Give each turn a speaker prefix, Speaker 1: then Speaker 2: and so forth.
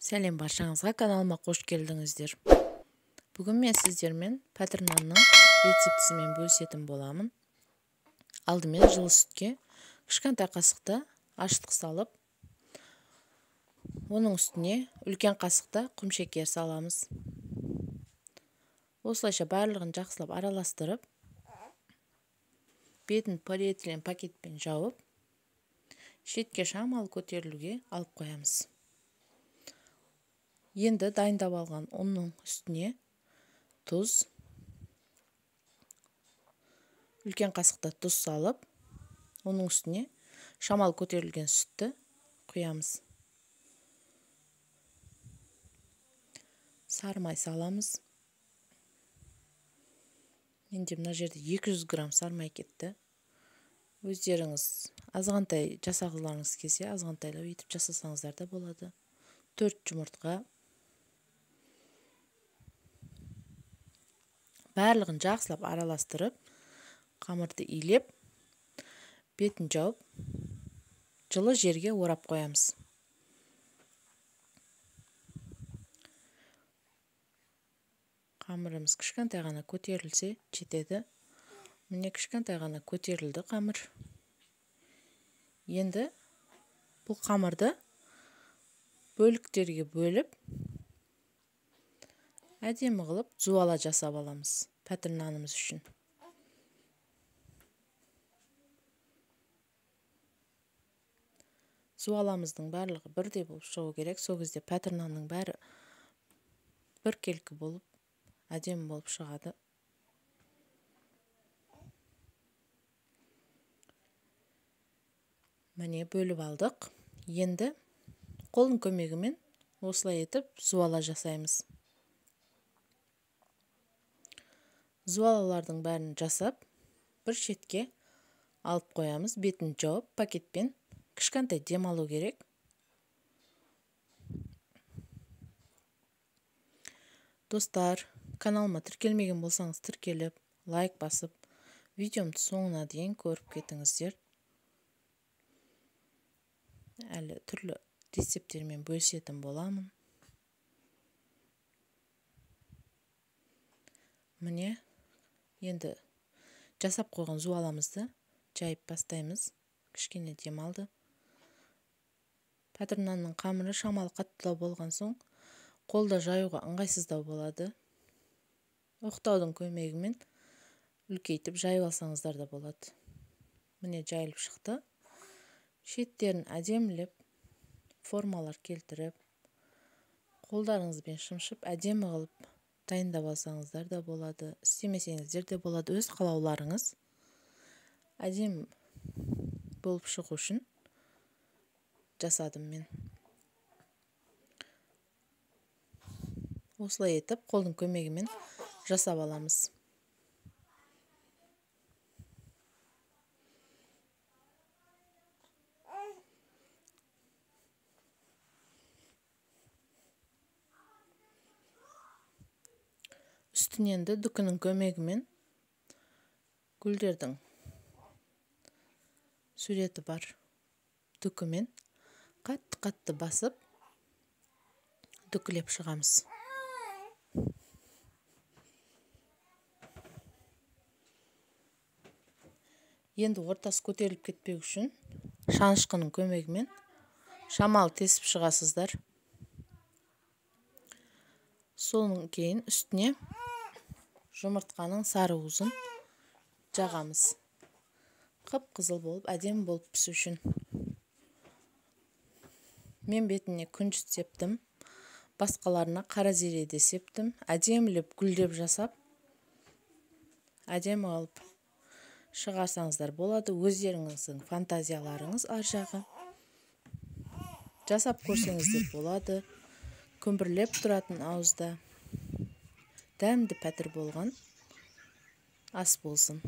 Speaker 1: Сәлем баршаңызға, каналыма қош келдіңіздер. Бүгін мен сіздермен пәтір нанның рецептісімен бөлісетін боламын. Алдымен жылы сүтке кішкентай қасықта ашытқы салып, оның үстіне үлкен қасықта құмшекер саламыз. Осылайша барлығын жақсылап араластырып, бетін полиэтилен пакетпен жауып, шетке шамалы көтерілуге алып қоямыз. Енді дайындап алған ұнның үстіне тұз, үлкен қасықта тұз салып, оның үстіне шамалы көтерілген сүтті құямыз. Сары май саламыз. Менде мына жерде 200 грамм сары май кетті. Өздеріңіз азғантай жасағыларыңыз келсе, азғантайлау етіп жасасаңыздар да болады. 4 жұмыртқа. Барлығын жақсылап араластырып, қамырды илеп, бетін жауып, жылы жерге орап қоямыз. Қамырымыз кішкентай ғана көтерілсе жетеді. Міне кішкентай ғана көтерілді қамыр. Енді бұл қамырды бөліктерге бөліп, әдемі қылып зуала жасап аламыз пәтір нанымыз үшін. Зуаламыздың барлығы бірдей болып шығу керек. Сол кезде пәтір нанның бәрі біркелкі болып, әдемі болып шығады. Міне бөліп алдық. Енді қолдың көмегімен осылай етіп зуала жасаймыз. Зуалалардың бәрін жасап, бір шетке алып қоямыз. Бетін жауып, пакетпен кішкентай дем алу керек. Достар, каналыма тіркелмеген болсаңыз тіркеліп, лайк басып, видеомды соңына дейін көріп кетіңіздер. Әлі түрлі рецепттермен бөлісетін боламын. Міне, енді жасап қойған зуаламызды жайып бастаймыз. Кішкене дем алды. Пәтір нанның қамыры шамалы қаттылау болған соң, қолда жаюға ыңғайсыздау болады. Оқтаудың көмегімен үлкейтіп жайып алсаңыздар да болады. Міне жайылып шықты. Шеттерін әдемілеп формалар келтіріп, қолдарыңызбен шымшып әдемі қылып дайындап алсаңыздар да болады, істемесеңіздер де болады. Өз қалауларыңыз. Әдемі болып шығу үшін жасадым мен. Осылай етіп қолдың көмегімен жасап аламыз. Үстінен де дүкінің көмегімен гүлдердің суреті бар дүкімен қатты-қатты басып дүкілеп шығамыз. Енді ортасы көтеріліп кетпеу үшін шанышқының көмегімен шамалы тесіп шығасыздар. Соның кейін үстіне жұмыртқаның сары уызын жағамыз. Қып-қызыл болып, әдемі болып пісу үшін. Мен бетіне күнжіт септім, басқаларына қара зере де септім. Әдемілеп гүлдеп жасап, әдемі қылып шығарсаңыздар болады. Өздеріңіздің фантазияларыңыз ар жағы. Жасап көрсеңіздер болады. Күмбірлеп тұратын ауызда дәмді пәтір болған ас болсын.